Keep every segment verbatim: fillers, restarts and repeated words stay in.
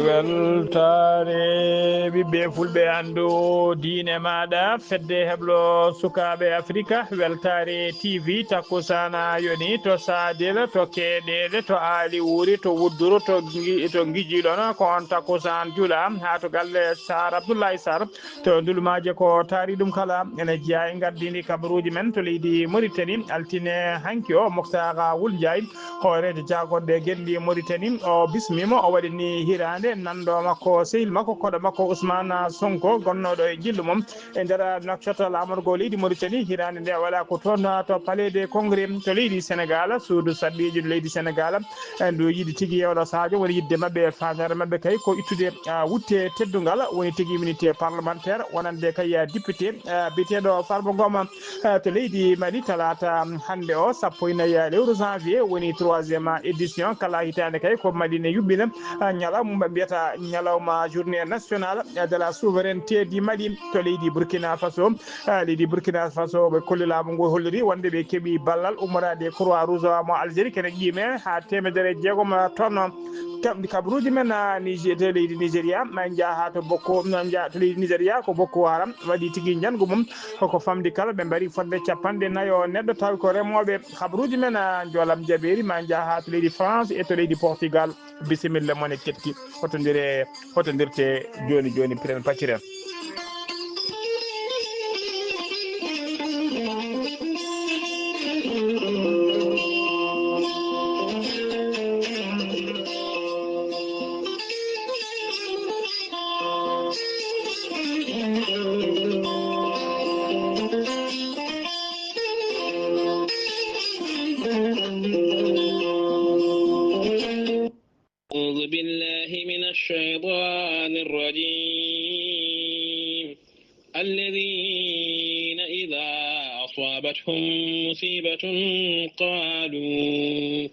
Weltaare ɓiɓɓe fulɓe, anndu diine maaɗa, fedde heblo sukaaɓe Afrika, weltaare T V, takkusaan yoni to Saadel, to Keeɗeele, to Aali Wuuri, to Wudduru, to Ngi-, to Ngijiɗon, ko on takkusaan jula haa to galle Sarr, Abdoulaye Sarr, to Ndulmaaje, ko taari ɗum kala. Ene jeyaa e ngardiindi kabaruuji men to leydi Mauritanie, altine hanki o, Moctar Wul Ndiaye, hooreejo jaagonde genndi Mauritanie, o bismiima, o waɗi ni hiraande nanndo makko, sehil makko, koɗo makko Ousmane Sonko, gonnooɗo e njillu mum e nder nokta laamorgo leydi Mauritanie. Hiraande nde waɗa ko toon to Palais des Congrès to leydi Sénégal, suudu sarɗiiji leydi Sénégal. En ɗo yiɗi tigi yewta sahajo woni yidde maɓɓe, faandaare maɓɓe kay ko ittude, ah, wutte teddungal, woni tigi immunité parlementaire, wonande kay, ah, député, ah, biyeteeɗo Farba Ngom, ah, to leydi Mali, talaata hannde o, sappo e nayi lewru janvier, woni troisième édition. Kala hitaande kay ko Mali ne yuɓɓina, ah, ñalawma mbiyata ñalawma journée nationale de la souveraineté du Mali to leydi Burkina Faso. Ah, leydi Burkina Faso, ɓe kolli laamu ngu holliri wonde ɓe keɓi ballal ummoraade Croix Rouge mo Algérie, kene qiime haa teemedere e jeegom tonnes. Kam-, kabaruuji men, ah, Niger, to leydi Nigeria, ma en njaha to Boko, ma en njaha to leydi Nigeria, ko Boko Haram waɗi tigi njanngu mum, koko famɗi kala, ɓe mbari fodde capanɗe nayo neɗɗo, tawi ko remooɓe. Kabaruuji men, ah, Njoolam Jabeeri, ma en njaha to leydi France e to leydi Portugal. Bisimilla, mone ketti, hotondire, hotondirte jooni jooni, piren pacciren. أعوذ بالله من الشيطان الرجيم. الذين إذا أصابتهم مصيبة قالوا،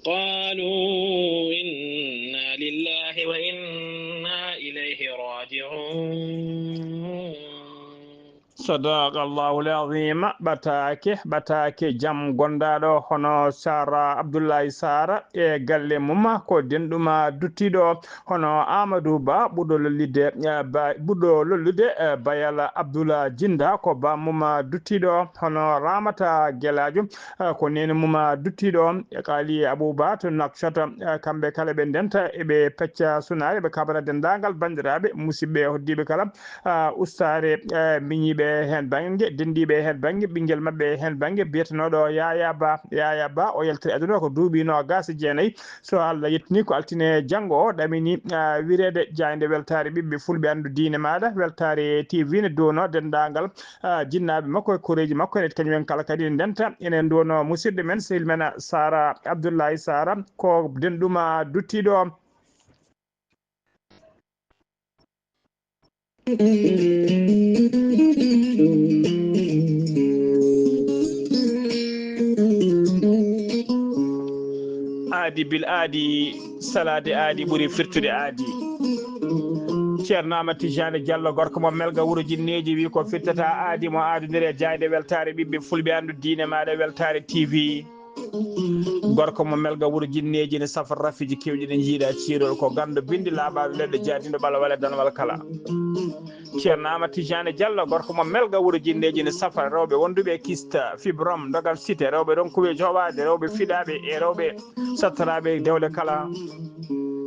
قالوا إنا لله وإنا إليه راجعون. Sadaqallahul azim. Ɓataake, ɓataake jam gondaaɗo hono Sara Abdoulaye Sara e galle mum, ko denɗuma duttiɗo hono Amadou Ba, ɓurɗo lollude, eh, ba, ɓurɗo lollude, eh, Bayal Abdoulaye Jinda, ko ba mum duttiɗo hono Ramata Gelajo, eh, ko neene mum duttiɗo e Kali Abou Ba to Nouakchott. Eh, kamɓe kala ɓe ndenta, eɓe pecca sunaare, ɓe kabra denndaangal banndiraaɓe, musidɓe, hoddiiɓe kala. Ah, ustaare, eh, miñiiɓe heen bannge, denndiiɓe heen bannge, ɓinngel maɓɓe heen bannge, biyetenooɗo Yaya Ba. Yaya Ba, o yaltiri aduna ko duuɓi noogaas e jeenayi. So Allah yettini, ko altine janngo o ɗamini, ah, wireede jaaynde weltaare ɓiɓɓe fulɓe, anndu diine maaɗa, weltaare T V ne duwono denndaangal, ah, jinnaaɓe makko e koreeji makko, ene kañum en kala kadi ne ndenta. Enen duwono musidɗo men, sehil men Sara Abdoulaye Sara, ko denɗuma duttiɗo. Aadi bil aadi, salaade aadi ɓuri firtude aadi. Ceerno Amadou Tidiane Diallo, gorko mo Melga wuro Jinneeji, wi ko firtata aadi mo aadunire jaaynde weltaare ɓiɓɓe fulɓe, anndu diine maaɗa, weltaare T V. Gorko mo Melga wuro Jinneeji ne safra rafiiji keewɗi ɗi jiiɗa ciirol, ko ganndo binndi laaɓaaɗo leɗɗe jaadindo ɓalwale danwal kala. Ceerno Amadou Tidiane Diallo, gorko mo Melga wuro Jinneeji ne safra rewɓe wonduɓe e kista, fibrome, dogal site, rewɓe ronkuɓe jooɓaade, rewɓe fiɗaaɓe e rewɓe sattoraaɓe dewle kala.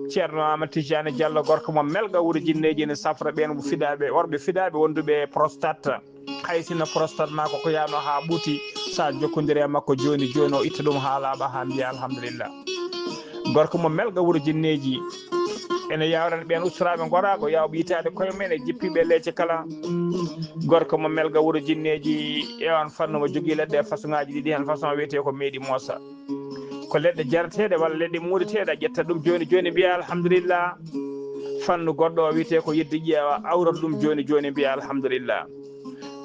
Ceerno Amadou Tidiane Diallo, gorko mo Melga wuro Jinneeji ne safra ɓeen fiɗaaɓe, worɓe fiɗaaɓe wonduɓe e prostate. Hay sinno prostate ma ko, ko yaano haa ɓuuti, sa jokkondire e makko jooni jooni, o itta ɗum haa laaɓa, haa mbiya alhamdulillah. Gorko mo Melga wuro Jinneeji, ene yawrani ɓeen ustoraaɓe ngoraago, yawɓe yitaade koye men e jippiiɓe leece kala. Gorko mo Melga wuro Jinneeji, e on fannu mo jogii leɗɗe e façon ŋaaji ɗiɗi, heen façon wiyetee ko meeɗi moosa. Ko leɗɗe jarateeɗe walla leɗɗe muureteeɗe, a ƴetta ɗum jooni jooni, mbiya alhamdulillah. Fannu goɗɗo o wiyetee ko yeddi ƴeewa, awrata ɗum jooni jooni, mbiya alhamdulillah.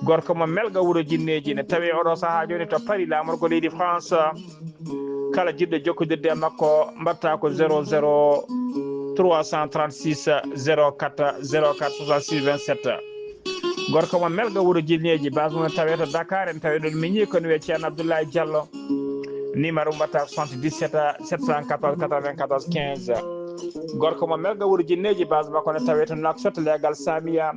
Gorko mo Melga wuro Jinneeji ne tawi oɗo sahaa jooni to Paris, laamorgo leydi France. Kala jiɗɗo jokkondirde e makko, mbaɗta ko zéro zéro trois cent trente-six zéro quatre zéro quatre soixante-six vingt-sept. Gorko mo Melga wuro Jinneeji, base mum ne tawee to Dakar, en tawii ɗon miñi ko ne wiyee Ceerno Abdoulaye Diallo. Numéro mum mbaɗta soixante-dix-sept sept cent quatorze quatre-vingt-quatorze quinze. Gorko mo Melga wuro Jinneeji, base makko ne tawee to Nouakchott, leegal Samiya.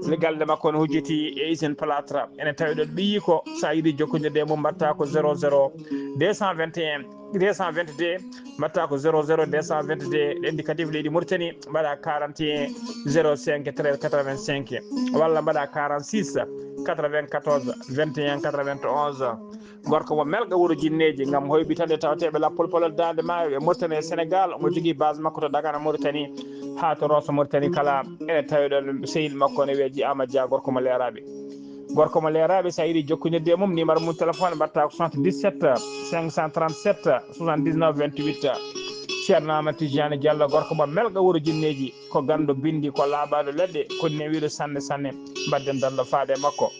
Le galle makko ne hujjiti e usine plâtre. Ene tawee ɗon ɓiyi ko, so a yiɗi jokkondirde e mum, mbaɗta ko zéro zéro deux cent vingt et un deux cent vingt-deux, mbaɗta ko zéro zéro deux cent vingt-deux. Indicatif leydi Mauritanie, mbaɗa quarante et un zéro cinq treize quatre-vingt-cinq, walla mbaɗa quarante-six quatre-vingt-quatorze vingt et un quatre-vingt-onze. Gorko mo Melga wuro Jinneeji, ngam hoyɓitande tawateeɓe lappol polol Daande Maayo e Mauritanie e Sénégal. Omo jogii base makko to Dagana Mauritanie haa to Rosso Mauritanie kala. Ene tawi ɗon sehil makko ne wiye Ji Amadou Dia, gorko mo Leeraaɓe. Gorko mo Leeraaɓe, so a yiɗi jokkondirde e mum, numéro mum téléphone mbaɗta ko soixante-dix-sept cinq cent trente-sept soixante-dix-neuf vingt-huit. Ceerno Amadou Tidiane Diallo, gorko mo Melga wuro Jinneeji, ko ganndo binndi, ko laaɓaaɗo leɗɗe, ko newiiɗo sanne sanne. Mbaɗden dallo faade e makko.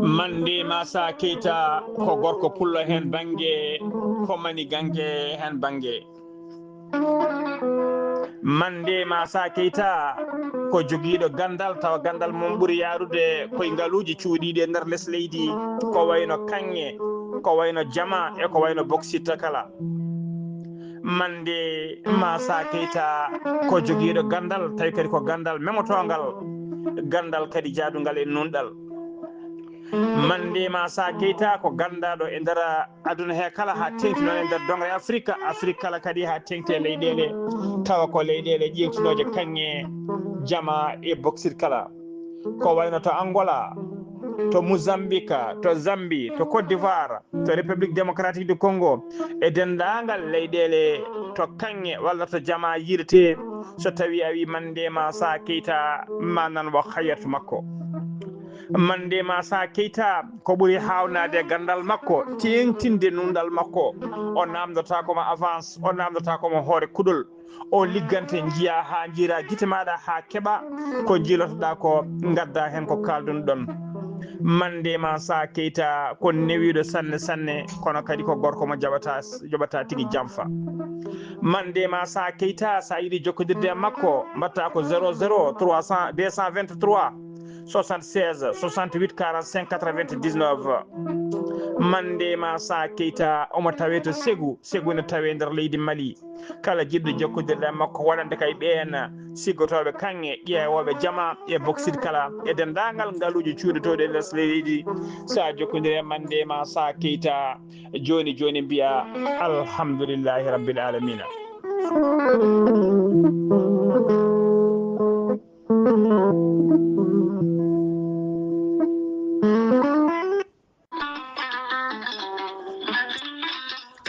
Mande Masa Keita ko gorko pullo heen bannge, ko mani gange heen bannge. Mande Masa Keita ko jogiiɗo ganndal, tawa ganndal mum ɓuri yaarude koye ngaluuji cuuɗiiɗi e nder les leydi, ko wayno kaŋŋe, ko wayno jama e ko wayno boksit kala. Mande Masa Keita ko jogiiɗo ganndal, tawi kadi ko ganndal memotoongal, ganndal kadi jaadungal e nunɗal. Mande Masa Keita ko ganndaaɗo e nder aduna he kala, haa teeŋti noon e nder doŋre Afirka, Afirka kala kadi haa teeŋti e leyɗeele, tawa ko leyɗeele ƴeeŋtinooje kaŋŋe, jama e boksit kala. Ko wayno to Angola, to Mozambique, to Zambie, to Côte d'Ivoire, to République Démocratique du Congo, e denndaangal leyɗeele to kaŋŋe walla to jama yiiretee, so tawi a wi Mande Masa Keita, ma nan wo hayatu makko. Mande Masa Keita, ko ɓuri haawnaade e ganndal makko, teeŋtinde nunɗal makko. O naamndotaako ma avance, o naamndotaako ma hoore kuɗol. O liggante, njiya haa njiira gite maaɗa haa keɓa ko njiilotoɗaa ko, ngadda heen ko kaaldun ɗon. Mande Masa Keita ko newiiɗo sanne sanne, kono kadi ko gorko mo jaɓata, jaɓata tigi jamfa. Mande Masa Keita, so a yiɗi jokkondirde e makko, mbaɗta ko zéro zéro trois cent deux cent vingt-trois soixante-seize soixante-huit quarante-cinq quatre-vingt-dix-neuf. Mande Masa Keita, omo tawee to Ségou, Ségou ne tawee nder leydi Mali. Kala jiɗɗo jokkondirde e makko, waɗande kay ɓeen siggotooɓe kaŋŋe, ƴeewooɓe jama e boksit kala, e denndaangal ngaluuji cuuɗotooɗi e les leydi. So a jokkondire e Mande Masa Keita, jooni jooni mbiya, Alhamdulillahi Rabbil Alamina.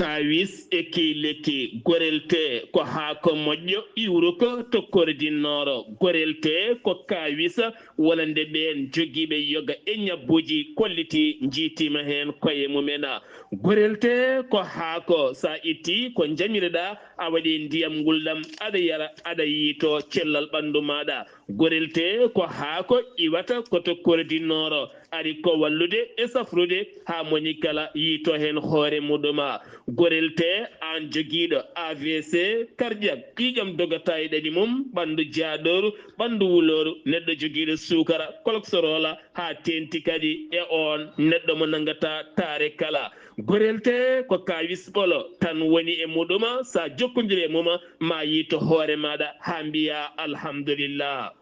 Kaawis e keyleke, gorel tee ko haako moƴƴo, iwruko to kordinnoro. Gorel tee ko kaawis wonande ɓeen jogiiɓe yoga e ñabbuuji kolliti, njiitiima heen koye mumen. Gorel tee ko haako, so a ittii ko njamireɗaa, a waɗi ndiyam ngulɗam, aɗa yara, aɗa yiito cellal ɓanndu maaɗa. Gorel tee ko haako iwata ko to kordinnoro, ari ko wallude e safrude haa moni kala yiito heen hoore muɗum. Gorel tee, aan jogiiɗo A V C cardiaque, ƴiiƴam dogata e ɗaɗi mum, ɓanndu jaaɗooru, ɓanndu wulooru, neɗɗo jogiiɗo suukara, koloksoroola, haa teeŋti kadi e oon neɗɗo mo nanngata taare kala. Gorel tee ko kaawis ɓolo tan woni e muɗum, so a jokkondire e mum, ma yiito hoore maaɗa haa mbiya alhamdulillah.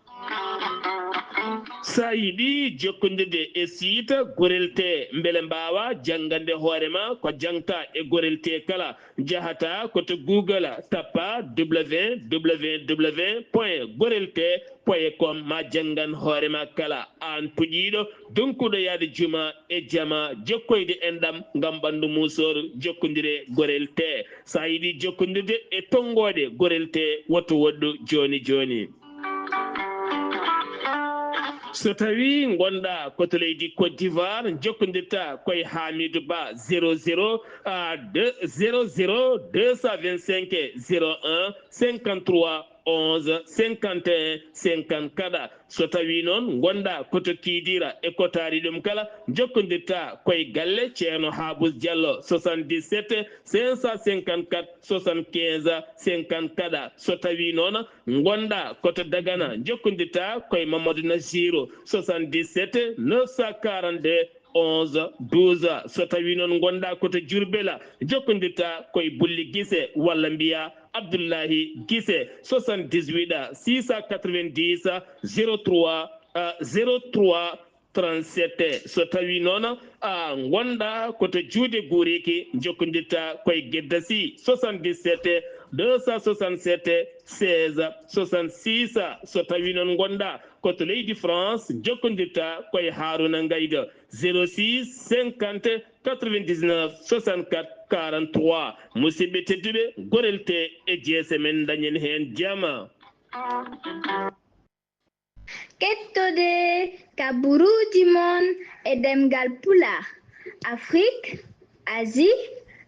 So a yiɗi jokkondirde e siita Gorel tee, mbele mbaawa janngande hoore ma ko jangta e Gorel tee kala, njahata ko to Google, tappa w w w point gorel tee point com, ma janngan hoore ma kala. Aan puƴiiɗo, donkuɗo yahde juma e jama, jokkoyde enɗam ngam ɓanndu muusooru, jokkondire Gorel tee. So a yiɗi jokkondirde e tonngooɗe Gorel tee, woto woɗɗu jooni jooni. So tawi ngonɗa ko to leydi Côte d'Ivoire, jokkondirta koye Hamidou Ba, zéro zéro, ah, deux, zéro zéro deux cent vingt-cinq zéro un cinquante-trois. onze cinquante et un cinquante-quatre. So tawii noon ngonɗaa ko to Kiidiira e kotaari ɗum kala, njokkondirtaa koye galle Ceerno Haabus Jallo, soixante-dix-sept cinq cent cinquante-quatre soixante-quinze cinquante-quatre. So tawii noon ngonɗaa ko to Dagana, njokkondirtaa koye Mamadou Najiru, soixante-dix-sept neuf cent quarante-deux onze douze. So tawii noon ngonɗaa ko to Jurbel, njokkondirtaa koye Bulli Gise walla mbiyaa Abdullahi Gise, soixante-dix-huit six cent quatre-vingt-dix zéro trois, euh, zéro trois trente-sept. So tawii noon a ngonɗaa ko to Juude Guuriki, njokkondirtaa koye Gedda Sy, soixante-dix-sept deux cent soixante-sept seize soixante-six. So tawii noon ngonɗaa ko to leydi France, njokkondirtaa koye Haaruna Ngayga, zéro six cinquante quatre-vingt-dix-neuf soixante-quatre quarante-trois. Musidɓe tedduɓe, gorel tee e jeese men, dañen heen jam. Kettode kaburuuji mon e ɗemngal Pulaar, Afrik, Asie,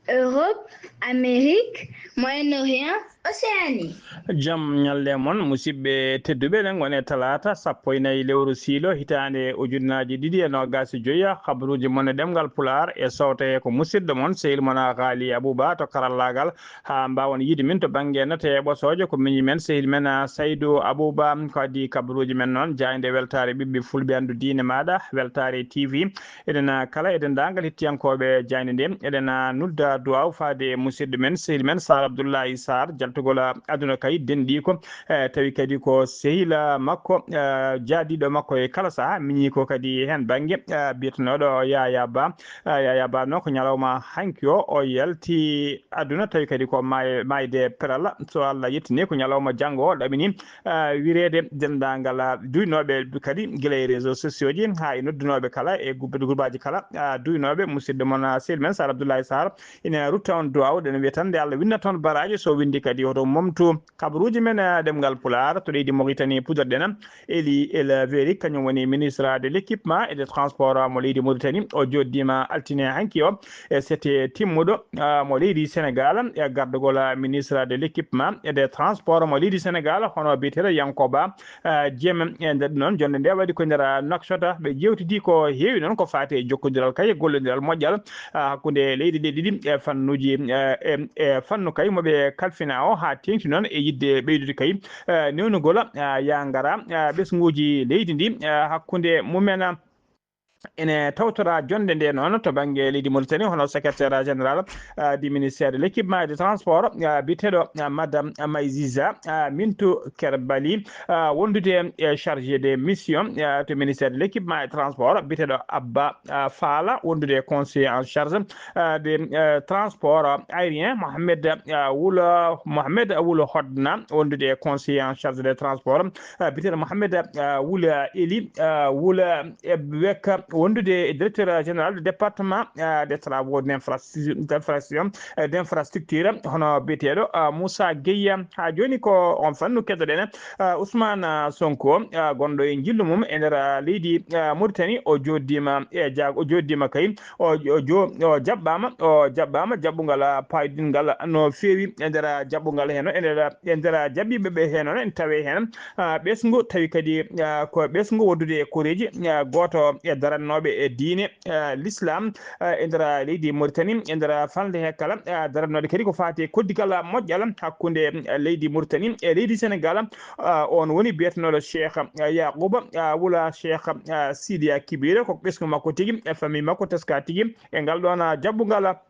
Europe, Amérique, Moyen-Orient, Océanie. Jam ñalle mon, musidɓe tedduɓe, eɗen ngoni e talaata sappo e nayi lewru siilo, hitaande ujunnaaji ɗiɗi e noogaas e joyi. Kaburuuji mon e ɗemngal Pulaar e sowte ko musidɗo mon, sehil mon Aali Abuba to karallaagal. Haa mbaawon yiide min to bannge nate e ɓosooje, ko miñi men, sehil men, ah, Saydu Abuba, ko adii kabaruuji men noon. Jaaynde weltaare ɓiɓɓe fulɓe, anndu diine maaɗa, weltaare T V. Eɗen, ah, kala e denndaangal hettiyankooɓe jaaynde nde, eɗen, ah, nudda duwaaw faade e musidɗo men, sehil men Saar Abdullahi Saar, jaltugol, ah, aduna kay denɗi ko, eh, tawi kadi ko sehil, ah, makko, ah, jaadiiɗo makko e kala sahaa, miñi ko kadi heen bannge, ah, biyetenooɗo Yaya Ba. Ah, Yaya Ba noon ko ñalawma hanki o, o yalti aduna, tawi kadi ko maay-, maayde pelala. So Allah yettini ko ñalawma janngo o ɗaɓini, ah, wireede denndaangal, ah, duynooɓe kadi gila e réseaux sociaux ji haa e noddunooɓe kala e groupe, groupaaji kala, ah, duynooɓe musidɗo mon, ah, sehil men Saar Abdoulaye Sarr ina rutta on duwaaw, ɗen wiya tan nde Allah winnata toon baraaji, so winndi kadi hoto momtu kabaruuji men, ah, ɗemngal Pulaar to leydi Mauritanie puɗorɗen. Eli El Verik, kañum woni ministre de l'équipement et des transports mo leydi Mauritanie. O jooɗdiima altine hanki o e sete timmuɗo, ah, mo leydi Sénégal, e gardagol ministre de l'équipement et des transports mo leydi Sénégal, hono biyeteeɗo Yankoba, ah, Diémé. E nder ɗum noon, jonnde nde waɗi ko nder Nouakchott. Ɓe ƴeewtidi ko heewi noon ko faati e jokkondiral kay e gollondiral moƴƴal, ah, hakkunde leyɗe ɗe ɗiɗi e fannuuji, eh, e, e fannu kay mo ɓe kalfina o, haa teeŋti noon e yiɗde ɓeydude kay, eh, newnugol, ah, yaa ngara, ah, ɓesnguuji leydi ndi, ah, hakkunde mumen, ah, ene tawtora jonnde nde noon to bannge leydi Mauritanie, hono secrétaire général, ah, du ministère de l'équipement et des transports, ah, biyeteeɗo, ah, madame Mayziza, ah, Mintou Kerbali, ah, wondude e chargé de mission, ah, to ministère de l'équipement et transport, biyeteeɗo Abba, ah, Fala, wondude e conseiller en charge, ah, de, ah, transport aérien, Mohamed, ah, Wula, Mohamed Wula Hodna, wondude e conseiller en charge des transports, ah, biyeteeɗo Mohamed, ah, Wula Eli, ah, Wula Ebwek, wondude e directeur général du département, ah, des travaux d'infrastru-, d'infrastructure, eh, d'infrastructure, hono biyeteeɗo, ah, Moussa Gueye. Haa jooni ko on fannu keddoɗen, ah, Ousmane, ah, Sonko, ah, gonɗo e njillu mum e nder, ah, leydi, ah, Mauritanie, o jooɗdiima e jaag-, o jooɗdiima kay, o, o jo-, o jaɓɓaama, o jaɓɓaama jaɓɓungal, ah, paydingal no feewi e nder, ah, jaɓɓungal heen, e nder, e nder, ah, jaɓɓiiɓe ɓe heen, ene tawee heen, ah, ɓesngu, tawi kadi, ah, ko ɓesngu wondude e koreeji, ah, gooto e darannooɓe e diine, ah, l'islam, ah, e nder leydi Mauritanie, e nder falnde he kala, ah, darannooɗo kadi ko faati e koddigal moƴƴal hakkunde, ah, leydi Mauritanie e leydi Sénégal. Ah, on woni biyetenooɗo Cheikh, ah, Yacouba, ah, Wula Cheikh, ah, Sidiya Kibira, ko ɓesngu makko tigi, e famille makko teska tigi e ngal ɗoon, ah, jaɓɓungal, ah,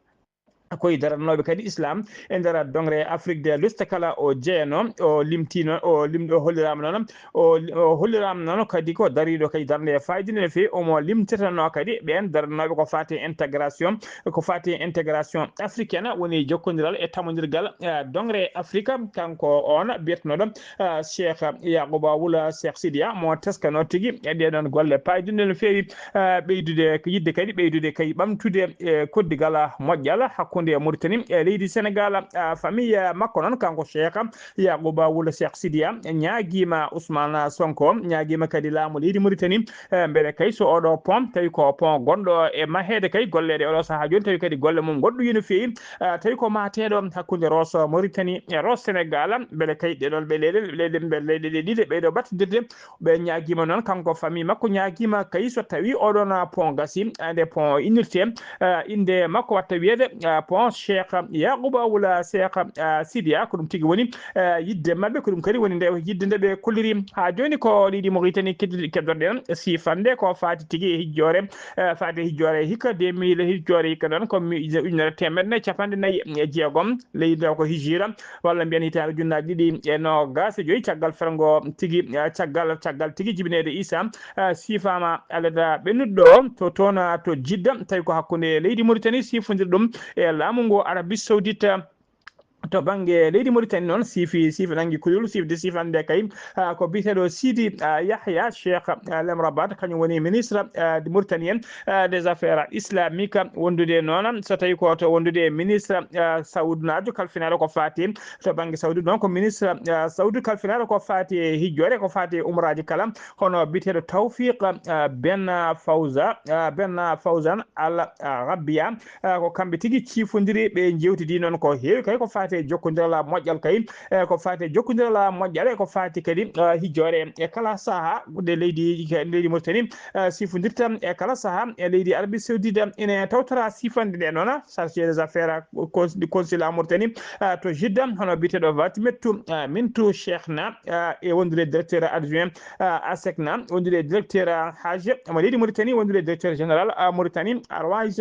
koye darannooɓe kadi islam e nder dongre Afrique de l'Ouest kala o jeyanoo. O limtiino, o lim-, o holliraama noon, o, o holliraama noon kadi ko dariiɗo kadi darnde e faayiida no feewi. Omo limtitanoo kadi ɓeen darannooɓe ko faati e intégration, ko faati e intégration africaine, woni jokkondiral e tamondirgal, eh, dongre Afrique. Kanko on biyetenooɗo, eh, Cheikh Yacouba Wula Cheikh Sidiya, mo teskanoo tigi e ɗee ɗoon golle paayɗinɗe no feewi, eh, ɓeydude, ko yiɗde kadi ɓeydude kay ɓamtude, eh, koddigal moƴƴal hakkunde wonde e Mauritanie, e leydi Sénégal. Ah, famille makko noon, kanko Cheikh Yacouba wul Cheikh Sidiya, ñaagiima Ousmane Sonko, ñaagiima kadi laamu leydi Mauritanie, eh, mbele kay so oɗo pont tawi ko pont gonɗo e maheede kay golleede oɗo sahaa jooni, tawi kadi golle mum goɗɗoyi no feewi, ah, tawi ko maateeɗo hakkunde Rosso Mauritanie e Rosso Sénégal, mbele kay ɗeɗon ɓe leyɗe, leyɗe, mbele leyɗe ɗe ɗiɗe ɓeyɗo battidirde. Ɓe ñaagiima noon, kanko famille makko ñaagiima kay so tawi oɗon pont gasi, ah, nde pont innirte, ah, innde makko watta wiyeede, ah, pont Cheikh Yacouba wula Cheikh, ah, Sidiya, ko ɗum tigi woni, ah, yidde maɓɓe, ko ɗum kadi woni nde yidde nde ɓe kolliri. Haa jooni ko leydi Mauritanie keddi-, keddorɗen sifande ko faati tigi e hijjoore, ah, faati e hijjoore hikka deux mille, hijjoore hikka noon ko mi-, ujunere teemedde nayi capanɗe nayi e jeegom, leydi o ko hijira, walla mbiyen hitaande ujunnaaji ɗiɗi e noogaas e joyi, caggal ferngo tigi, eh, caggal, caggal tigi jibineede Isa, eh, siifaama alada ɓennuɗo to toon, eh, to Jidda, tawi ko hakkunde leydi Mauritanie sifondir ɗum e laamu ngu Arabie Saoudite. To bannge leydi Mauritanie noon, siifi, siifi nanngi kulol, siifde siifande kay, ah, ko biyeteeɗo Sidi, ah, Yahya Cheikh, ah, Lemrabat, kañum woni ministre, ah, mauritanien, ah, des affaires islamiques, wondude noon, so tawi ko to wondude e ministre, ah, saoudnaajo kalfinaaɗo ko faati to bannge Saudi, donc ministre, ah, Saudi kalfinaaɗo ko faati e hijjoore, ko faati e umraaji kala, hono biyeteeɗo Tawfiq, ah, Ben Fawza, ah, Ben Fawzan Al, ah, Rabia, ah, ko kamɓe tigi ciifondiri, ɓe njeewtidi noon ko heewi kay ko faati e jokkondiral moƴƴal kay, eh, ko faati e jokkondiral moƴƴal, e ko faati kadi, ah, hijjoore e kala sahaa, nde leydi, leydi Mauritanie, ah, siifondirta e kala sahaa e leydi Arabie Saoudite. Ene tawtora siifande nde noon, chargé des affaires cons-, consulat Mauritanie, ah, to Jidda, hono biyeteeɗo Fatimetou, ah, Mintou Cheikhna, ah, e wondude directeur adjoint, ah, ASECNA, wondude directeur, ah, Hajj mo leydi Mauritanie, wondude directeur général, ah, Mauritanie Airways.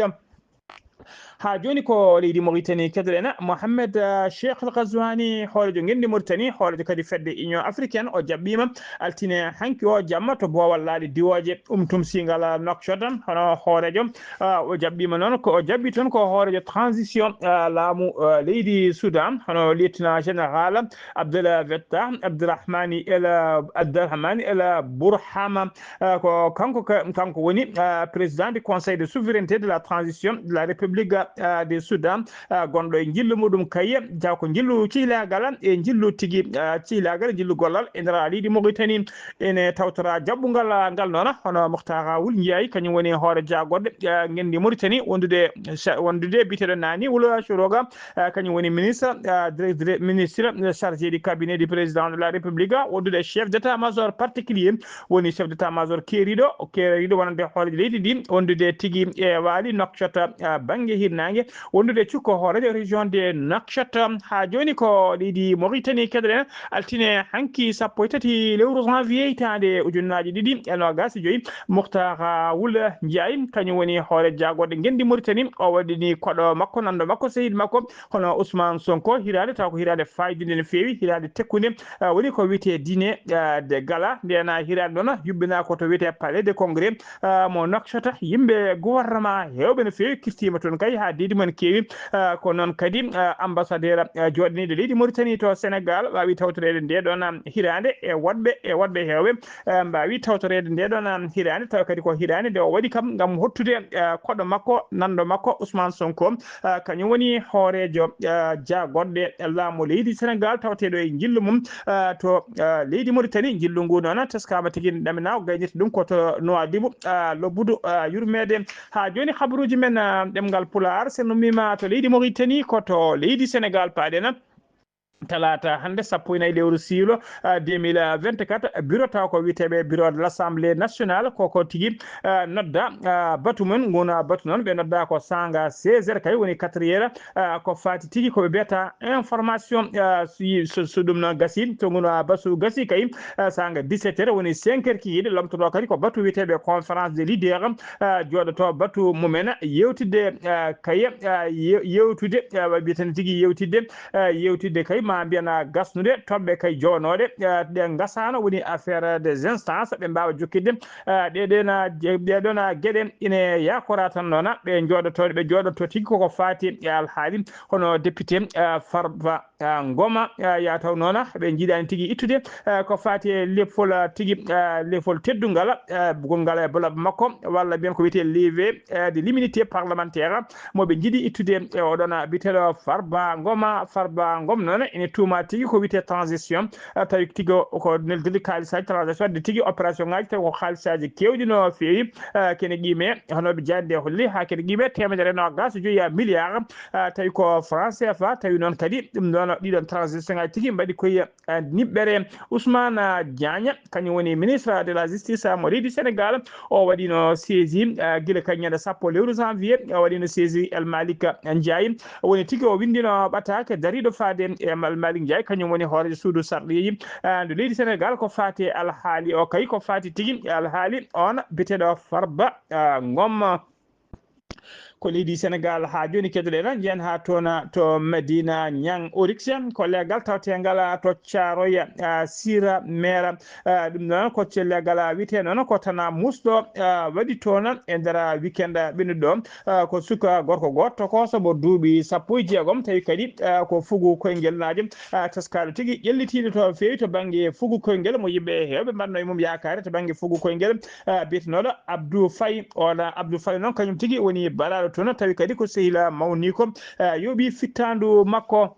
Haa jooni ko leydi Mauritanie kedoɗen. Mohamed, ah, Cheikh Al Ghazouani, hooreejo ngenndi Mauritanie, hooreejo kadi fedde Union Africaine, o jaɓɓiima altine hanki o jamma to boowal laaɗe diwooje, um tumsingal Nouakchott, hono hooreejo, ah, o jaɓɓiima noon ko o jaɓɓi toon ko hooreejo transition, ah, laamu, ah, leydi Soudan, hono lieutenant général Abdel Fattah Abderrahmani El, Abderrahmani El Bourhama, ah, ko kanko ka-, kanko woni, ah, président du Conseil de souveraineté de la transition de la République, ah, de Soudan, ah, gonɗo e njillu muɗum kay, taw ko njillu cihlaagal e njillu tigi, ah, cihlaagal e njillu gollal e nder leydi Mauritanie. Ene tawtora jaɓɓungal, ah, ngal noon, hono Mokhtar Wul Ndiaye, kañum woni hoore jaagorɗe, ah, ngenndi Mauritanie, wondude sa-, wondude biyeteeɗo Nani Wul Chouroga, ah, kañum woni ministre, ah, dire-, dire-, ministre, eh, chargé du cabinet du président de la République, wondude chef d'état-major particulier, woni chef d'état-major keeriiɗo, keeriiɗo wonande hooreejo leydi ndi, wondude tigi e waali Nouakchott, ah, bannge hirnaange, wondude cukko hooreejo région de Nouakchott. Haa jooni ko leydi Mauritanie kedoɗen, altine hanki sappo e tati lewru janvier hitaande ujunnaaji ɗiɗi e noogaas e joyi, Mokhtar Wul Ndiaye, kañum woni hoore jaagorɗe ngenndi Mauritanie, o waɗini koɗo makko, nanndo makko, sehil makko, hono Ousmane Sonko, hiraande taw ko hiraande faayidude no feewi, hiraande tekkunde, ah, woni ko wiyetee dîner, ah, de gala. Ndeen hiraande noon yuɓɓinaa ko to wiyetee Palais de Congrès, ah, mo Nouakchott. Yimɓe gouvernement heewɓe no feewi kirtiima toon kay haa deedi mum keewi, ah, ko noon kadi, ah, ambassadeur, ah, jooɗaniiɗo leydi Mauritanie to Sénégal waawi tawtoreede ndee ɗoon, ah, hiraande e woɗɓe, e woɗɓe heewɓe, ah, mbaawi tawtoreede ndee ɗoon, ah, hiraande, tawa kadi ko hiraande nde o waɗi kam ngam hottude, ah, koɗo makko, nanndo makko Ousmane Sonko, ah, kañum woni hooreejo, ah, jaagorɗe laamu leydi Sénégal, tawateeɗo e njillu mum, ah, to, ah, leydi Mauritanie. Njillu ngu noon teskaama tigi, ɗamina o gaynirta ɗum ko to Nouadhibou, ah, lobbudu, ah, yurmeede. Haa jooni, habaruuji men, ah, ɗemngal Pulaar, so en ummiima to leydi Mauritanie, ko to leydi Sénégal paaɗen. Talaata hannde, sappo e nayi lewru siilo, ah, deux mille vingt-quatre, bureau taw ko wiyeteeɓe bureau de l'Assemblée nationale, ko ko tigi, ah, nodda, ah, batu mum, ngun, ah, batu noon ɓe nodda ko saanga seize heures kay woni quatre heures, ah, ko faati tigi ko ɓe mbiyata information, ah, so yi-, so, so ɗum noon gasi, to ngun, ah, batu gasi kay, ah, saanga dix-sept heures woni cinq heures kikiiɗe, lomtoto kadi ko batu wiyeteeɓe conférence des leaders, ah, jooɗoto batu mumen yewtidde, ah, kay, ah, ye-, yewtude, ah, mbiyeten tigi yewtidde, ah, yewtidde kay ma mbiyan gasnude, toɓɓe kay jowanooɗe, eh, ɗe ngasaano, woni affaire des instances, ɓe mbaawa jokkitde. Eh, ɗeɗena, ɗeɗona geɗe ine yakora tan noona, ɓe jooɗoto, ɓe jooɗoto tigi koko faati e alhaali hono député, eh, Farba, eh, Ngoma, eh, ya taw noona ɓe njiɗaani tigi ittude, eh, ko faati e lefol, eh, tigi, eh, lefol teddungal, eh, gongal e bloc makko, walla mbiyen ko wiyetee levé, eh, de l'immunité parlementaire, mo ɓe njiɗi ittude e oɗon biyeteeɗo Farba Ngoma. Farba Ngom noon ene tuuma tigi ko wiyetee transition, eh, tawi tigi o ko neldude kaalisaaji transition, wadde tigi opération ngaji tawi ko kaalisaaji keewɗi no feewi, eh, kene qime, hono ɓe jande holli, haa kene qime teemedere e noogas e joyi milliard, eh, tawi ko franc C F A, tawi noon kadi ɗum ɗoon ɗiɗon transition ngaji tigi mbaɗi koye, eh, niɓɓere. Ousmane Diagne, kañum woni ministre de la justice mo leydi Sénégal, o waɗino saisi, eh, gila ka ñande sappo lewru janvier, o waɗino saisi El Malick Ndiaye. Woni tigi o winndino ɓataake dariiɗo faade e El Malick Ndiaye, kañum woni hooreejo suudu sarɗiiji, eh, ndu leydi Sénégal, ko faati e alhaali o kay, ko faati tigi e alhaali on biyeteeɗo Farba, eh, Ngom. Ko leydi Sénégal haa jooni keddoɗen, njeyen haa toon to Medina Niang Orix, ko leegal tawteengal to Thiaroye, ah, Sira Mera. Ah, ɗum noon ko leegal, ah, wiyetee noon ko Tana Musɗo, ah, waɗi toon e nder weekend ɓennuɗo. Ah, ko suka gorko gooto tokooso mo duuɓi sappo e jeegom, tawi kadi, ah, ko fugu koyngel naajo, ah, teskaaɗo tigi, ƴellitiiɗo to feewi to bannge fugu koyngel mo yimɓe heewɓe mbaɗno e mum yaakaare to bannge fugu koyngel. Ah, biyetenooɗo Abdou Faye. On Abdou Faye noon, kañum tigi woni baɗaaɗo toon, tawi kadi ko sehila mawni ko, ah, yooɓi fittaandu makko.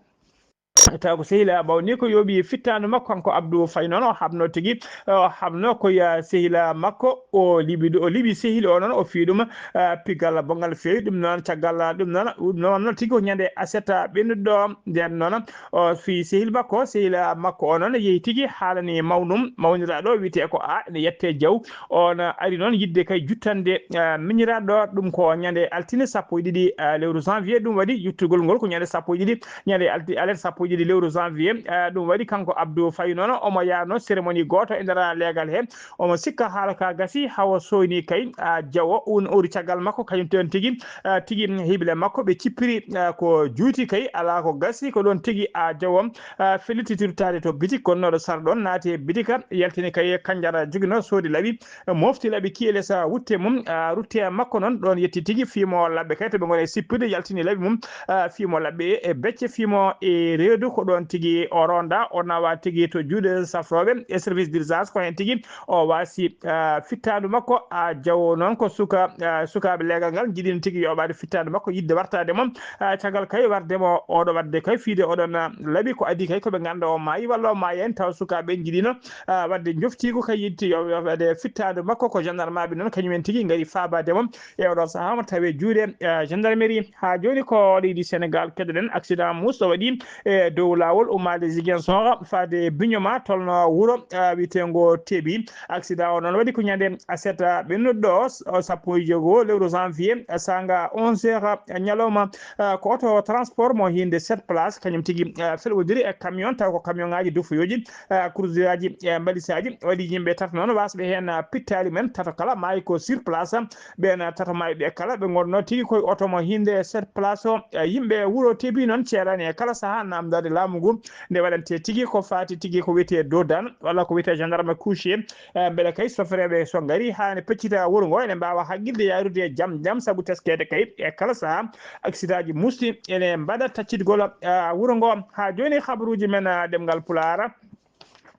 Taw ko sehila mawni ko yooɓi fittaandu makko, kanko Abdou Faye noon, o haɓno tigi, o haɓno ko ya sehila makko, o liɓi ɗo, o liɓi sehil o noon, o fii ɗum, ah, pigal bongal feewi. Ɗum noon, caggal ɗum noon, ɗum noon tigi ko ñande aset ɓennuɗo. Nden noon, o fii sehil makko, sehil makko o noon yehi tigi haalani mawnum, mawniraaɗo wiyetee ko a ene yette jaw. On ari noon yiɗde kay juttande, eh, miñiraaɗo, ɗum ko ñande altine sappo e ɗiɗi, eh, lewru janvier. Ɗum waɗi yuttugol ngol ko ñande sappo e ɗiɗi, ñande alti-, alet sappo e ɗiɗi lewru janvier. Eh, ɗum waɗi kanko Abdou Faye noon, omo yaano cérémonie gooto e nder leegal he. Omo sikka haala ka gasi, hawa sooyni kay, a jawo un ori caggal makko, kañum toon tigi, a, tigi hible makko ɓe cippiri, a, ko juuti kay, alaa ko gasi, ko ɗoon tigi a jawo, a, felliti tirtaade to bitik, kono noɗo sara ɗoon naati e bitika, yaltini kay kanjara jogino, soodi laɓi, mofti laɓi kiyele sa wutte mum, a, rutte makko noon ɗoon yetti tigi fiimo laɓɓe kay to ɓe ngoni e sippirde, yaltini laɓi mum, a, fiimo laɓɓe e becce, fiimo e reedu, ko ɗoon tigi o ronda, o nawa tigi to juuɗe safrooɓe e service d'urgence, ko heen tigi o waasi, ah, fittaandu makko. A jawo noon ko suka, ah, sukaaɓe leegal ngal njiɗino tigi yoɓaade fittaandu makko, yiɗde wartaade mo. Ah, caggal kay warde mo oɗo wadde kay fiide oɗon, ah, laɓi ko adii kay ko ɓe ngannda o maayi walla o maayaani, taw sukaaɓe njiɗino, ah, wadde njoftiigu kay yiɗti yo, yo waɗe fittaandu makko. Ko gendarmeɓe noon kañumen tigi ngari faabaade mo e oɗo sahaa mo tawi juuɗe, ah, gendarmerie. Haa jooni ko leydi Sénégal keddoɗen accident musɗo waɗi e dow laawol ummaade Ziguinchor faade Bignona tolno wuro, ah, wiyeteengo Tebi. Accident o noon waɗi ko ñande aset ɓennuɗo o, s-, o sappo e jeego lewru janvier, ah, saanga onze heures, ah, ñalawma, ah, ko oto transport mo hiinde sept place, kañum tigi, ah, felwodiri e camion, taw ko camion ngaji dufoyooji, ah, kurusaaji, eh, mbalisaaji. Waɗi yimɓe tato noon wasɓe heen, ah, pittaali men tato kala maayi ko sur place. Ɓeen tato maayɓe kala ɓe ngonno tigi koye oto mo hiinde sept place o. Eh, yimɓe wuro Tebi noon ceeraani e kala sahaa naamndaade laamu ngu nde waɗante tigi ko faati tigi ko wiyetee dodan walla ko wiyetee gendarme couché. Eh, mbele kay sofreeɓe so ngari haa ne peccita wuro ngo ene mbaawa haqqilde yaarude jam jam sabu teskeede kay e kala sahaa aksidaaji musɗi ene mbaɗa taccitgol, eh, wuro ngo. Haa jooni habaruuji men, eh, ɗemngal Pulaar.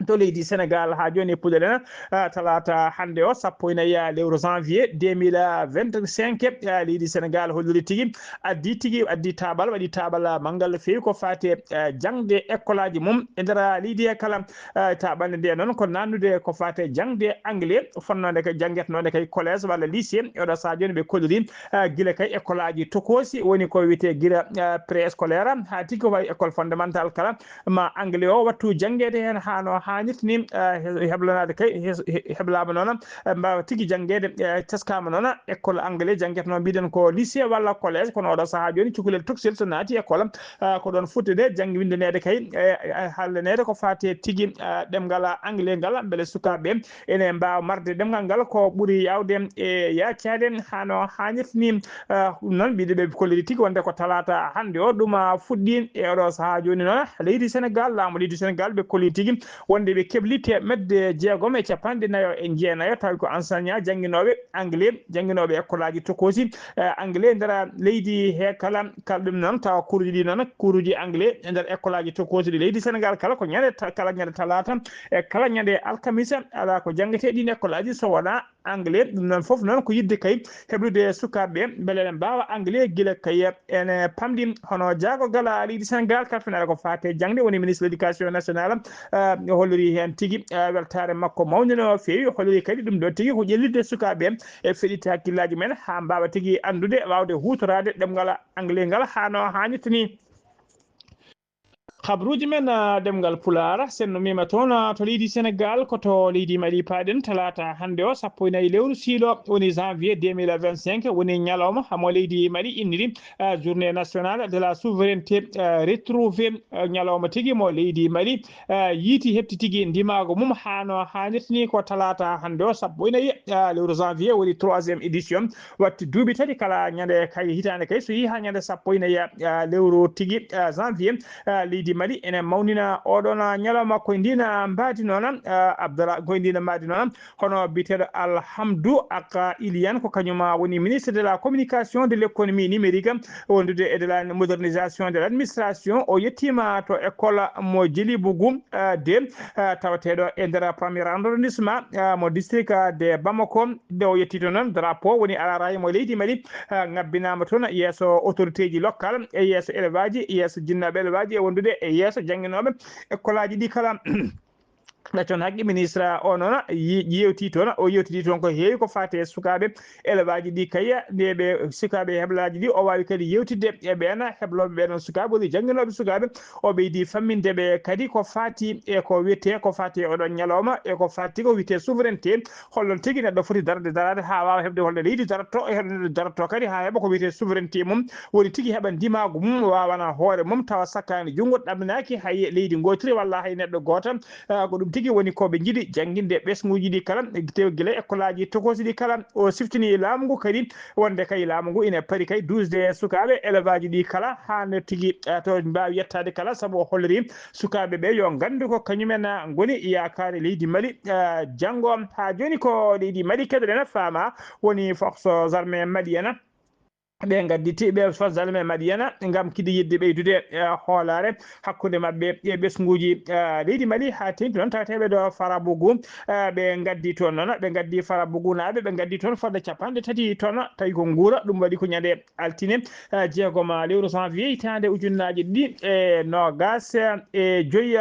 To leydi Sénégal haa jooni e puɗɗoɗen, ah, talaata hannde o, sappo e nayi lewru janvier deux mille vingt-cinq, ah, leydi Sénégal holliri tigi, addi tigi, addi taaɓal, waɗi taaɓal manngal feewi ko faati e, ah, jaŋde ekkolaaji mum e nder leydi he kala. Ah, taaɓal nde noon ko naatnude ko faati e jaŋde anglais, fonnoonde kay, janngetnoonde kay collège walla lycée. E oɗo sahaa jooni ɓe kolliri, ah, gila kay ekkolaaji tokoosi, woni ko wiyetee gila, ah, préscolaire, haa tigi ko wayi école fondamentale kala, ma anglais o wattu janngeede heen haa no haanirta ni, eh, he-, heblanaade kay, he-, he-, heblaama noon, eh, mbaawa tigi janngeede, eh, teskaama noon, école anglais janngeta noon, mbiɗen ko lycée walla collège, kono oɗo sahaa jooni cukalel tokosel so naati école, eh, ko ɗoon fuɗɗude jannge winndaneede kay, eh, eh, haaldaneede ko faati e tigi, eh, ɗemngal anglais ngal, mbele sukaaɓe ene mbaawa marde ɗemngal ngal ko ɓuri yaawde e yaacaade haa no haanirta ni. Eh, ɗum noon, mbiɗo ɓe kolliri tigi wonde ko talaata hannde o, ɗum, ah, fuɗɗi e oɗo sahaa jooni noon. Leydi Senegal, laamu leydi Senegal ɓe kolliri tigi wonde ɓe kebli teemedde jeegom e capanɗe nayo e jeenayo, tawi ko enseignant jannginooɓe anglais, jannginooɓe école aji tokoosi, eh, anglais nder leydi he kala, kala ɗum noon tawa kuuruuji ɗi noon, kuuruuji anglais e nder école aji tokoosi ɗi leydi Senegal kala ko ñande ta-, kala ñande talaata e kala ñande alkamisa, alaa ko janngetee ɗiin école aji so wonaa anglais. Ɗum noon fof noon ko yiɗde kay heblude sukaaɓe ɓe mbele ene mbaawa anglais gila kay ene pamɗi. Hono jaago gala leydi Senegal kalfinaare ko faati e jaŋde woni ministre de l'éducation nationale, eh, holliri heen tigi, eh, weltaare makko mawnde no feewi, holliri kadi ɗum ɗo tigi ko ƴellitde sukaaɓe e feɗɗitde hakkillaaji mumen haa mbaawa tigi anndude, waawde huutoraade ɗemngal anglais ngal haa no haanirta ni. Habruuji men, ah, ɗemngal Pulaar, sen no mema toon, ah, to leydi Senegal, ko to leydi Mali paaɗen talaata hannde o, sappo e nayi lewru siilo, woni janvier deux mille vingt-cinq, woni ñalawma mo leydi Mali inniri, ah, journée nationale de la souveraineté, ah, retrouvée, ah, ñalawma tigi mo leydi Mali, ah, yiiti heɓti tigi ndimaagu mum haa no haanirta ni ko talaata hannde o, sappo e nayi, ah, lewru janvier, woni troisième édition. Watti duuɓi tati kala ñande kay hitaande kay so yii haa ñande sappo e nayi, ah, lewru tigi, ah, janvier, ah, leydi Mali ene mawnina oɗon, ah, ñalawma koye ndin, ah, mbaadi noon, ah, Abdallah, koye ndin mbaadi noon, hono biyeteeɗo Alhamdu Aka Iliyan ko kañum, ah, woni ministre de la communication, de l'économie numérique, wondude e de la modernisation de l'administration. O yettiima to école mo Djelibougou, ah, deux, ah, tawateeɗo e nder premier arrondissement, ah, mo district, ah, de Bamako. Nde o yetti toon noon, drapeau woni alaraye mo leydi Mali, ah, ngabbinaama toon yeeso autorité ji local, e yeeso élève aji, yeeso jinnaaɓe élève aji, e wondude e yeeso jannginooɓe école aji ɗi kala. Ɗaccon haqqe, ministre o noon yi-, yeewti toon, o yeewtidi toon ko heewi ko faati e sukaaɓe élève aji ɗi kay, nde ɓe sukaaɓe heblaaji ɗi, o waawi kadi yeewtidde e ɓeen heblooɓe ɓeen sukaaɓe, woni jannginooɓe sukaaɓe, o ɓeydi famminde ɓe kadi ko faati e ko wiyetee, ko faati e oɗon ñalawma, e ko faati ko wiyetee souveraineté, holno tigi neɗɗo foti darde, daraade haa waawa heɓde holno leydi darotoo, e holno neɗɗo darotoo kadi haa heɓa ko wiyetee souveraineté mum, woni tigi heɓa ndimaagu mum, waawana hoore mum, tawa sakkaani junngo, ɗamminaaki hay leydi ngootiri walla hay neɗɗo gooto. Ah, ko ɗum tigi woni ko ɓe njiɗi jannginde ɓesnguuji ɗi kala, gite-, gila école aji tokoosi ɗi kala. O siftini laamu ngu kadi wonde kay laamu ngu ina pari kay duusde sukaaɓe élève aji ɗi kala, haa no tigi, ah, to mbaawi yettaade kala, sabu o holliri sukaaɓe ɓe yo nganndu ko kañumen, ah, ngoni yaakaare leydi Mali, ah, janngo. Haa jooni ko leydi Mali keɗoɗen faama woni forces armées maliennes. Ɓe ngadditi, ɓe forces armées maliennes ngam kadi yiɗde ɓeydude, eh, hoolaare hakkunde maɓɓe e ɓesnguuji, eh, leydi Mali, haa teeŋti noon tawateeɓe ɗo Farabougou, eh, ɓe ngaddi toon noon, ɓe ngaddi Farabougou naaɓe, ɓe ngaddi toon fodde capanɗe tati toon, tawi ko nguura, ɗum waɗi ko ñande altine, eh, jeegom lewru janvier hitaande ujunnaaje ɗiɗi e noogaas e joyi.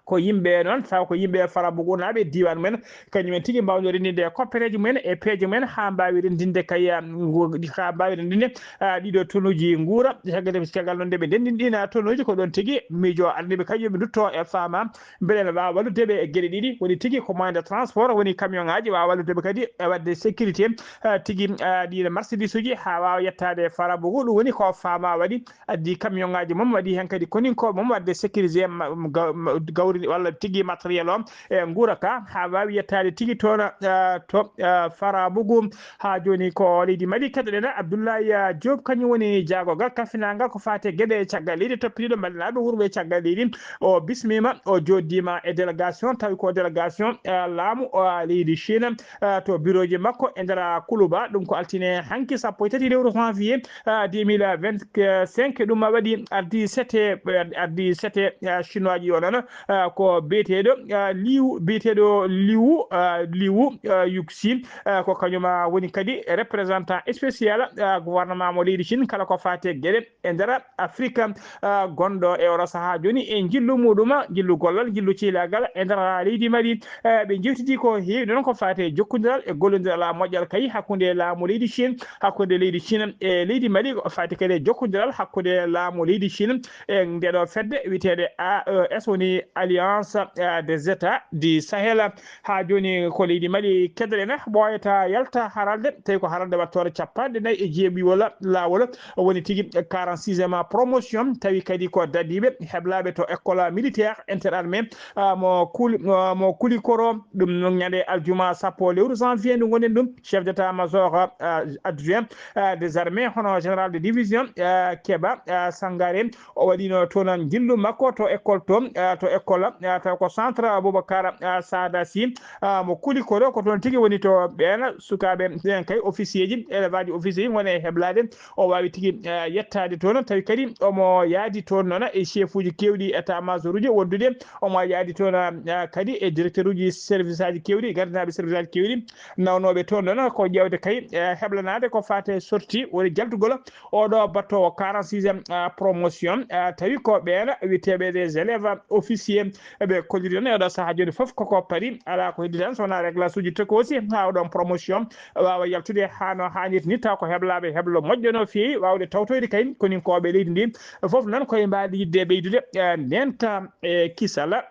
Ko yimɓe noon, taw ko yimɓe Farabougou naaɓe diiwaan mumen, kañum en tigi mbaawnoo renndinde koppereeji mumen e peeje mumen haa mbaawi renndinde kay, ah, ngu-, haa mbaawi renndinde, ah, ɗiɗo tonuuji nguura. Caggal nde, caggal noon nde ɓe ndenndini ɗiin, ah, tonuuji, ko ɗoon tigi miijo ardini ɓe kay yo ɓe ndutto e faama mbele ene waawa wallude ɓe e geɗe ɗiɗi. Woni tigi ko moyen de transport, woni camion ŋaaji waawa wallude ɓe kadi e waɗde sécurité, ah, tigi, ah, ɗiin marchandise uji haa waawa yettaade Farabougou. Ɗum woni ko faama waɗi addi camion ŋaaji mum, waɗi heen kadi koninkooɓe mum waɗde sécurisé ma-, ga-, ma-, gawri walla tigi matériel o e nguura ka, haa waawi yettaade tigi toon, eh, to, eh, Farabougou. Haa jooni ko leydi Mali keɗoɗen Abdoulaye, eh, Diop, kañum woni jaagogal kalfinaangal ko faati e geɗe caggal leydi, toppitiiɗo Malinaaɓe wurɓe caggal leydi. O bismiima, o jooɗdiima e délégation, tawi ko délégation, eh, laamu, eh, leydi Chine, eh, to birooji makko e nder Kuluba. Ɗum ko altine hanki sappo e tati lewru janvier, ah, deux mille vingt-cinq. Ɗum waɗi ardi sete, ardi sete, ah, chinois ji o noon, ah, ko biyeteeɗo, ah, Liu, biyeteeɗo Liu, ah, Liu, ah, Yuxi, ah, ko kañum, ah, woni kadi représentant spécial, ah, gouvernement mo leydi Chine kala ko faati e geɗe e nder Afrique, ah, gonɗo e oɗo sahaa jooni e njillu muɗum, njillu gollal, njillu ciylaagal e nder leydi Mali. Eh, ɓe njeewtidi ko heewi noon ko faati e jokkondiral e gollondiral moƴƴal kay hakkunde laamu leydi Chine, hakkunde leydi Chine e leydi Mali, ko faati kadi e jokkondiral hakkunde laamu leydi Chine e ndeɗo fedde wiyeteende A E S, woni Alliance, eh, des États du Sahel. Haa jooni ko leydi Mali keddorɗen, ɓooyata yalta haralde, tawi ko haralde wattoore capanɗe nayi e jeeɗiɗi wala laawol woni tigi quarante-sixième promotion, tawi kadi ko dadiiɓe heblaaɓe to école militaire interarmée, ah, mo Kuli-, ah, mo Kulikoro, ɗum noon ñande aljuma sappo lewru janvier ndu ngonɗen ɗum, chef d'état-major, ah, adjoint, ah, des armées, hono général de division, ah, Keba, ah, Sangare, o waɗino toon njillu makko to école to, ah, to école, ah, taw ko centre Aboubacar, ah, Sada Sy, ah, mo Kulikoro, ko toon tigi woni to ɓeen sukaaɓe, ɓeen kay officier ji, élève aji officier ji ngoni e heblaade. O waawi tigi, ah, yettaade toon, tawi kadi omo yaadi toon noon e chef uji keewɗi état major uji wondude, omo yaadi toon, ah, kadi e directeur uji service aji keewɗi, gardinaaɓe service aji keewɗi, nawnooɓe toon noon ko ƴeewde kay, eh, heblanaade ko faati e sortie, woni jaltugol oɗo battoowo quarante-sixième, ah, promotion, ah, tawi ko ɓeen wiyeteeɓe des élèves officiers, ɓe kolliri noon e oɗo sahaa jooni fof koko paari, alaa ko heddi tan so wonaa réglage uji tokoosi haa oɗon promotion waawa yaltude haa no haanirta ni, taw ko heblaaɓe heblo moƴƴo no feewi waawde tawtoyde kay koninkooɓe leydi ndi fof noon koye mbaadi yiɗde ɓeydude, eh, ndenta e kisal.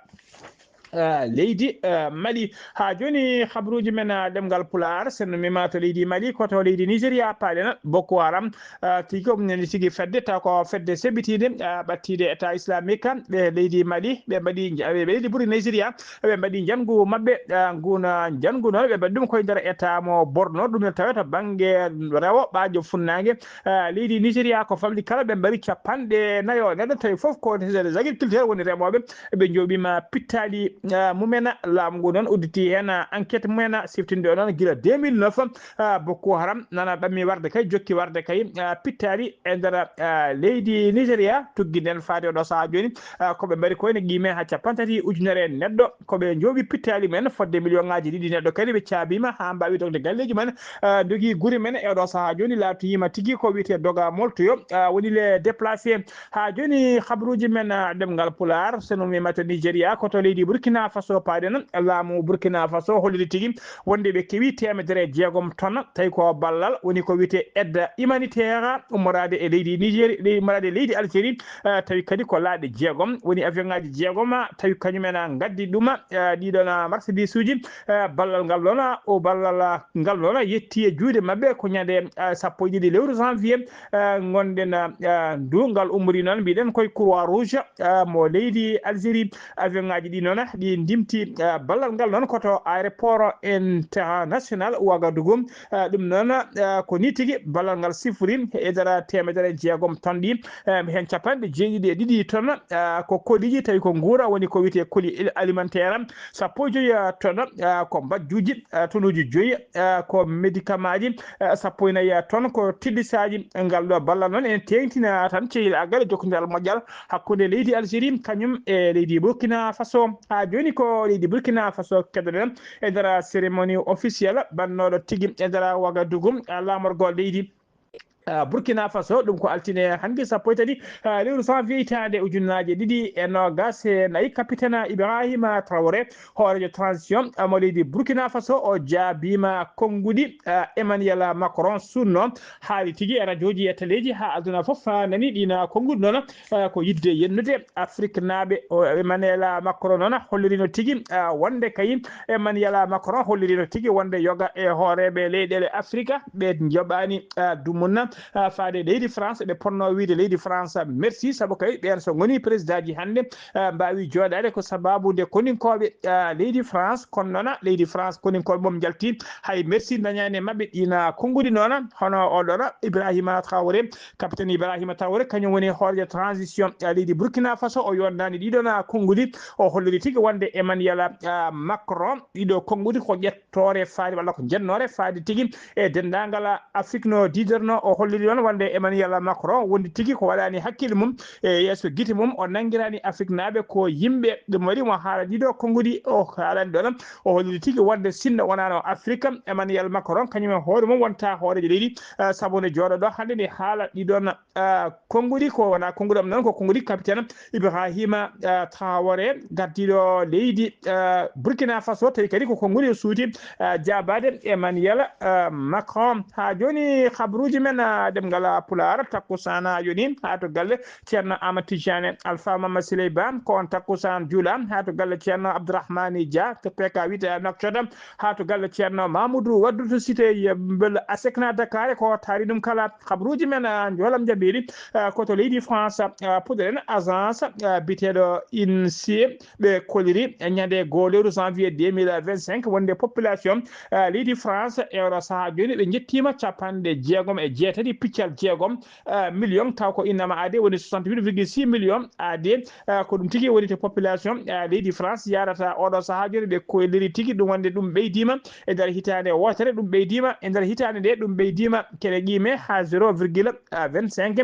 Ah, leydi, ah, Mali. Haa jooni, habruuji men, ah, ɗemngal Pulaar, so en mbiima to leydi Mali, ko to leydi Nigéria paaɗen, Boko Haram, ah, tigi ko ɗum nani tigi fedde, taw ko fedde sebitiinde, ah, ɓattiinde État islamique, ɓe leydi Mali, ɓe mbaɗi nja-, ɓe leydi ɓuri Nigéria, ɓe mbaɗi njanngu maɓɓe, ah, nguun, ah, njanngu noon, ɓe mbaɗi ɗum koye nder État mo Borno, ɗum ne tawee to bannge rewo, ɓaajo funnaange, ah, leydi Nigéria, ko famɗi kala ɓe mbaɗi capanɗe nayo neɗɗo, tawi fof ko des agriculteurs woni remooɓe, ɓe njooɓiima pittaali, ah, mumen. Laamu ngu noon udditi heen, ah, enquête mumen, ah, siftinde o noon gila deux mille neuf, ah, Boko Haram nana ɗammi warde kay, jokki warde kay, ah, pittaali e nder, ah, leydi Nigéria, tuggi nden faade oɗo sahaa jooni, ah, ko ɓe mbaɗi ko ene qiime haa capanɗe tati ujunere neɗɗo, ko ɓe njooɓi pittaali mumen fodde million ŋaaji ɗiɗi neɗɗo kadi ɓe caabiima haa mbaawi dogde galleeji mumen, ah, ndogii gure mumen e oɗo sahaa jooni laatoyiima tigi ko wiyetee doga moltoyo, ah, woni les déplacés. Haa jooni, habruuji men, ah, ɗemngal Pulaar, so no mbiima to Nigéria, ko to leydi Burkina Faso paaɗen. Laamu Burkina Faso holliri tigi wonde ɓe kewi teemedere e jeegom tonnes, tawi ko ballal, woni ko wiyetee aide humanitaire, ummoraade e leydi Nigéri-, ley-, ummoraade e leydi Algérie, ah, tawi kadi ko laaɗe jeegom, woni avion ŋaaji jeegom, ah, tawi kañum en, ah, ngaddi ɗum, ah, ɗiɗon, ah, marchandise uji, ah, ballal ngal ɗon, ah, o ballal, ah, ngal ɗon, ah, yetti e juuɗe maɓɓe ko ñande, ah, sappo e ɗiɗi lewru janvier, eh, ngonɗen, eh, ndu ngal ummori noon, mbiɗen koye Croix Rouge, eh, mo leydi Algérie. Avion ŋaaji ɗi noon, ɗi ndimti, eh, ballal ngal noon ko to aéroport international Ouagadougou. Eh, ɗum noon, eh, ko ni tigi ballal ngal sifori e nder teemedere jeegom tonnes ɗi, eh, heen capanɗe jeeɗiɗi e ɗiɗi tonnes, eh, ko koliiji tawi ko nguura woni ko wiyetee colis alimentaire, sappo e joyi, eh, tonnes, eh, ko mbajjuuji, eh, tonnes uji joyi, eh, ko médicament ji, eh, sappo e nayi tonnes ko tillisaaji. Ngal ɗo ballal noon ene teeŋtina tan cehil agal e jokkondiral moƴƴal hakkunde leydi Algérie kañum e leydi Burkina Faso. Haa jooni ko leydi Burkina Faso keɗoɗen e nder cérémonie officielle bannooɗo tigi e nder Ouagadougou, eh, laamorgo leydi, eh, Burkina Faso. Ɗum ko altine hannde sappo e tati, eh, lewru janvier hitaande ujunnaaje ɗiɗi e noogas e nayi. Capitaine Ibrahima Traoré, hooreejo transition mo leydi Burkina Faso, o jaabiima konnguɗi, ah, Emmanuel Macron sunno, haali tigi e rajooji e teleeji haa aduna fof, ah, nani ɗiin konnguɗi noon, ah, ko yiɗde yennude Afriknaaɓe. O Emmanuel Macron noon hollirino tigi, ah, wonde kay Emmanuel Macron hollirino tigi wonde yoga e hooreeɓe leyɗeele Afrika ɓe njoɓaani, ah, dumunna, ah, faade leydi France, ɓe potnoo wiyde leydi France merci, sabu kay ɓeen so ngoni présidentji hannde, ah, mbaawi jooɗaade ko sababu nde koninkooɓe, ah, leydi France, kono noon leydi France koninkooɓe mum njalti, hay merci ndañaani e maɓɓe ɗiin konnguɗi noon, hono oɗo Ibrahima Traoré, capitaine Ibrahima Traoré, kañum woni hooreejo transition, ah, leydi Burkina Faso, o yonnaani ɗiɗon konnguɗi, o holliri tigi wonde Emmanuel, ah, Macron, ɗiɗo konnguɗi ko ƴettoore faade walla ko njennoore faade tigi e denndaangal Afrik no diiderno. O holliri noon wonde Emmanuel Macron wondi tigi ko waɗaani hakkille mum e yeeso gite mum, o nanngiraani Afriknaaɓe ko yimɓe. Ɗum waɗi mo haala ɗiɗo konnguɗi, o haalani ɗoon, o holliri tigi wonde sinno wonaano Afrik, Emmanuel Macron kañum e hoore mum wonta hooreejo leydi, eh, sabu nde jooɗoɗo hannde nde haala ɗiɗon, eh, konnguɗi, ko wona konnguɗi am noon, ko konnguɗi capitaine Ibrahima, eh, Traoré, gardiiɗo leydi, eh, Burkina Faso, tawi kadi ko konnguɗi o suuti, eh, jaabaade Emmanuel, eh, Macron. Haa jooni, habruuji men, eh, ɗemngal Pulaar, takkusaan yoni haa to galle Ceerno Amadou Tidiane Alpha Mama Siley Ba, ko on takkusaan juula haa to galle Ceerno Abdourahmani Dia, to P K huit Nouakchott, haa to galle Ceerno Mamoudou Waddou to cité Yembel Asekna Dakar, ko taari ɗum kala. Habruuji men, ah, njoolam jabiiɗi, ah, ko to leydi France, ah, puɗɗoɗen agence, ah, biyeteeɗo INSEE, ɓe koliri e ñande goo lewru janvier deux mille vingt-cinq wonde population, ah, leydi France e oɗo sahaa jooni ɓe njettiima capanɗe jeegom e jeetati piccal jeegom, ah, million, taw ko innama aade woni soixante-huit virgule six million aade. Ah, ko ɗum tigi woni to population, ah, leydi France yarata oɗo sahaa jooni ɓe koliri tigi ɗum wonde ɗum ɓeydiima e nder hitaande wootere, ɗum ɓeydiima e nder hitaande nde, ɗum ɓeydiima kene qiime haa zéro virgule vingt-cinq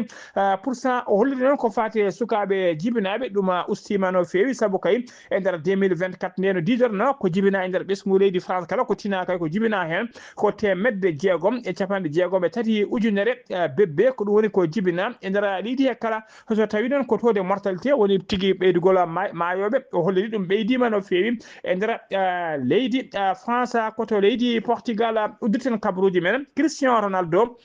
pour cent. O holliri noon ko faati e sukaaɓe jibinaaɓe, ɗum, ah, ustiima no feewi, sabu kay e nder deux mille vingt-quatre nde no diidorno ko jibinaa e nder ɓesngu leydi France kala ko tinaa kay ko jibinaa heen ko teemedde jeegom e capanɗe jeegom e tati ujunere, ah, bebbe, ko ɗum woni ko jibinaa e nder leydi he kala. So tawi noon ko taux de mortalité woni tigi ɓeydugol ma-, maayooɓe, o holliri ɗum ɓeydiima no feewi e nder, ah, leydi, ah, France, ko to leydi Portugal, ah, uddirten kabaruuji men. Cristiano Ronaldo,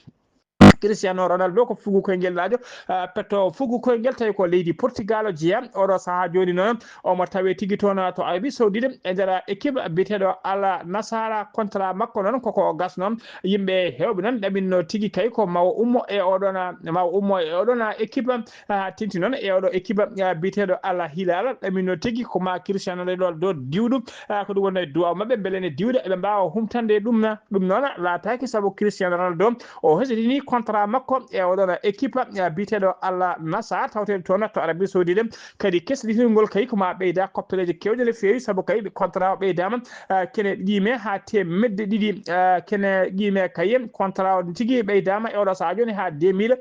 Cristiano Ronaldo ko fugu koyngel laajo, ah, petto fugu koyngel, tawi ko leydi Portugal o jeyaa. Oɗo sahaa jooni noon omo tawe tigi toon to Arabie Saoudite e nder équipe biyeteeɗo Al Nassr. Contrat makko noon koko gasno. Yimɓe heewɓe noon ɗaminno tigi kay ko mawo ummo e oɗon, mawo ummo e oɗon équipe, ah, tinti noon e oɗo équipe, ah, biyeteeɗo Al Hilal. Ɗaminno tigi ko ma Cristiano Ronaldo diwɗo, ah, ko ɗum woni e duwaaw maɓɓe, mbele ne diwde eɓe mbaawa humtande ɗum. Ɗum noon laataaki sabu Cristiano Ronaldo o hesitini contrat makko e oɗon équipe, ah, biyeteeɗo Al Nassr tawteeɗo toon to Arabie Saoudite. Kadi kesɗitingol kay ko ma ɓeyda koppereeje keewɗe no feewi, sabu kay contrat o ɓeydaama, ah, kene qiime haa teemedde ɗiɗi, ah, kene qiime kay contrat o tigi ɓeydaama e oɗo sahaa jooni haa deux mille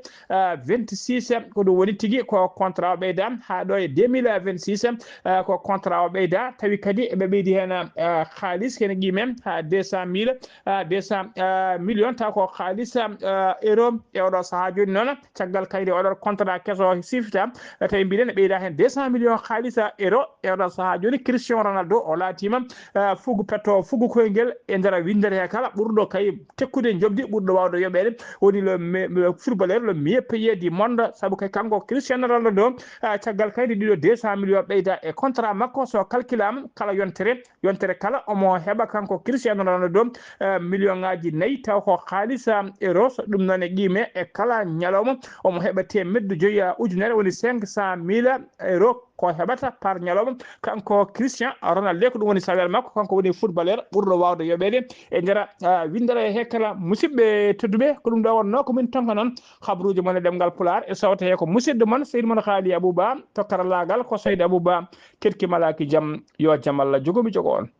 vingt-six. Ko ɗum woni tigi ko contrat o ɓeyda haa ɗo e deux mille vingt-six, ah, ko contrat o ɓeyda, tawi kadi eɓe ɓeydi heen, ah, kaalis kene qiime haa deux cent mille, ah, deux cents, ah, millions, taw ko kaalis, ah, euro e oɗo sahaa jooni noon. Caggal kaydi oɗo contrat keso sifta, tawi mbiɗen ɓeyda heen deux cents millions kaalis euro e oɗo sahaa jooni. Cristiano Ronaldo o laatiima, ah, fugu petto fugu koyngel e nder winndere he kala, ɓurɗo kay tekkude njoɓdi, ɓurɗo waawde yoɓeede, woni le me-, le footballeur le mieux payé du monde, sabu kay kanko Cristiano Ronaldo, ah, caggal kaydi ɗiɗo deux cents millions ɓeyda e contrat makko, so calculaama kala yontere, yontere kala omo heɓa kanko Cristiano Ronaldo, eh, million ŋaaji nayi, taw ko kaalis, eh, euro, so ɗum noon e qiime e kala ñalawma omo heɓa teemedde joyi, eh, ujunere, woni cinq cent mille euro ko heɓata par ñalawma. Kanko Cristiano Ronaldo ko ɗum woni salaire makko, kanko woni footballeur ɓurɗo waawde yoɓeede e nder, eh, winndere he kala. Musidɓe tedduɓe, ko ɗum ɗo wonnoo ko min tonka noon habruuji mon e ɗemngal Pulaar e sawte he ko musidɗo mon Seydi mon Haali Abouba, to karallaagal ko Seydi Abouba. Keɗki malaaki jam, yo jam Allah jogo mi jogo on.